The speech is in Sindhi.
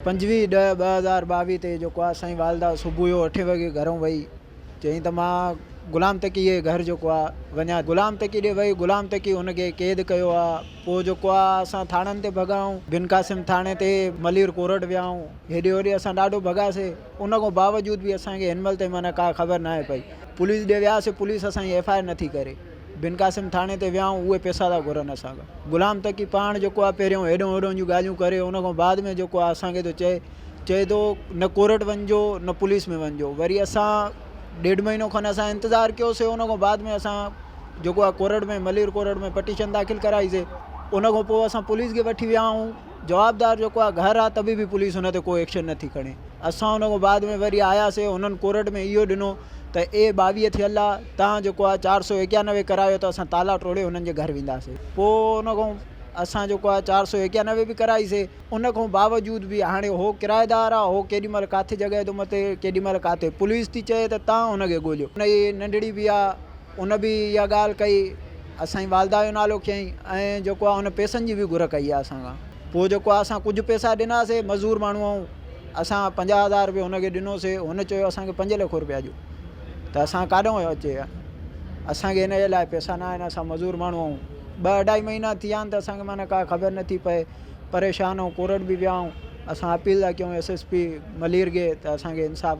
25 ڏهه 2022 تي جيڪو آ سائين والده صبح جو اٺين وڳي گهرئون وئي چيائين ته مان غلام تقي جي گهر جيڪو آ وڃان غلام تقي ڏي وئي غلام تقي هن کي قيد ڪيو آ پوء جيڪو آ اسان ٿاڻن تي ڀڳا آهيون بن قاسم ٿاڻي تي ملير ڪورٽ ويا آهيون هيڏي هوڏي اسان ڏاڍو ڀڳاسي ان کان باوجود به اسان کي هن مهل تائين معنيٰ ڪا خبر ناهي پئي پوليس ڏي وياسي پوليس اسان جي ايف I R نٿي ڪري بن قاسم ٿاڻي تي ويا آهيون اهي پئسا ٿا گهرن اسان کان. غلام تقي پاڻ جيڪو آهي پهريون هيڏو هوڏو جون ڳالهيون ڪري ان کان بعد ۾ جيڪو آهي اسان کي ٿو چئي چئي ٿو نه ڪورٽ وڃجو نه پوليس ۾ وڃجو وري اسان ڏيڍ مهينو کن اسان انتظار ڪيوسي ان کان بعد ۾ اسان جيڪو آهي ڪورٽ ۾ ملير ڪورٽ ۾ پٽيشن داخل ڪرائي سي ان کان پوء اسان پوليس کي وٺي ويا آهيون جوابدار جيڪو آهي گهر آهي ته به پوليس ان تي ڪو ايڪشن نٿي کڻي اسان ان کان بعد ۾ وري آياسي هنن ڪورٽ ۾ اهو ڏنو ته اي 22 ٿيل آ، تان جيڪو آ 491 ڪرايو ته اسان تالا ٽوڙي هنن جي گهر وينداسي. پوء ان کان اسان جيڪو آ 491 به ڪرائي سي. ان کان باوجود به هاڻي هو ڪرائيدار آ، هو ڪيڏي مهل ڪاٿي جڳهه ٿو متي، ڪيڏي مهل ڪاٿي. پوليس ٿي چئي ته تان هن کي ڳوليو. ان جي ننڍڙي به آ، ان به اها ڳالهه ڪئي، اسان جي والده جو نالو کنيائين ۽ جيڪو آ هن پئسن جي به گهر ڪئي آ اسان کان. پوء جيڪو آ اسان ڪجهه پئسا ڏناسي، مزور ماڻهو آهيون. اسان 50 هزار روپيه هن کي ڏنوسي، هن چيو اسان کي 5 لک روپيا ڏيو ته اسان ڪاڏهون اچي، اسان کي هن جي لاء پئسا نه آهن، اسان مزور ماڻهو آهيون، ٻه اڍائي مهينا ٿي ويا آهن ته اسان کي معنيٰ ڪا خبر نه ٿي پئي، پريشان آهيون، ڪورٽ به ويا آهيون، اسان اپيل ٿا ڪيون ايس ايس پي ملير کي ته اسان کي انصاف.